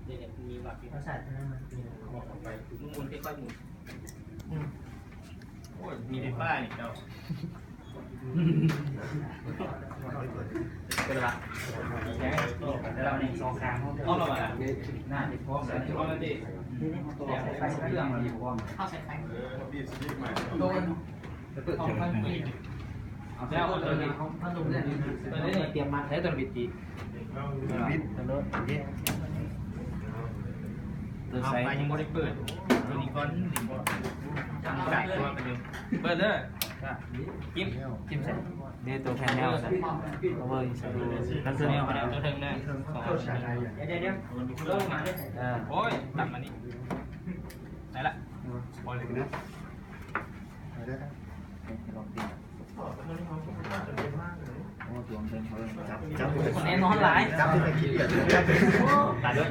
ນີ້ແຫຼະ ມີວັກຢູ່ ເຮົາໃສ່ຕົວນັ້ນມັນ ໝູນໄປ ໝູນ ຄ່ອຍໆໝູນ ອືມ ໂອ້ຍ ມີໄຟຟ້ານີ້ເຈົ້າ ເປັນລະ ເຈົ້ານີ້ສອງຂ້າງ ພ້ອມແລ້ວບໍ່ລະ ໜ້າຊິພ້ອມແລ້ວ ພ້ອມແລ້ວຕິ ເຄື່ອງມັນຢູ່ ພ້ອມ ເຮົາໃສ່ໄຟ ໂດນ ເປີດເຄື່ອງ ເອົາແລ້ວ ເອົາຕົວນີ້ ເອົາຕົວນີ້ ຕຽມມາໃສ່ຕົວບິດຕີ ບິດ ໂດນ ໂດນ ເອົາ ໃສ່ ໄຟຍັງບໍ່ໄດ້ເປີດ ຕົວນີ້ກ່ອນ ນີ້ບໍ່ ຍັງກາດຕົວກັນຢູ່ ເປີດເດີ ຈິ້ມ ຈິ້ມໃສ່ ນີ້ຕົວແຜ່ນແນວໃສ່ ເອົາເບິ່ງໃສ່ ນັ້ນຕົວນີ້ ຕົວເທິງເດີ ສອງ ດຽວໆ ເລີ່ມມາເດີ ເອີ ໂອ້ຍ ຕັດມານີ້ ໄດ້ລະ ບໍ່ເລີຍເດີ ເອົາເດີ ລອງຕີ ໂອ້ ຕົວເທິງເພິ່ນ ຈັບ ຈັບ ແນ່ນອນຫຼາຍ ຈັບ ຕັດເດີ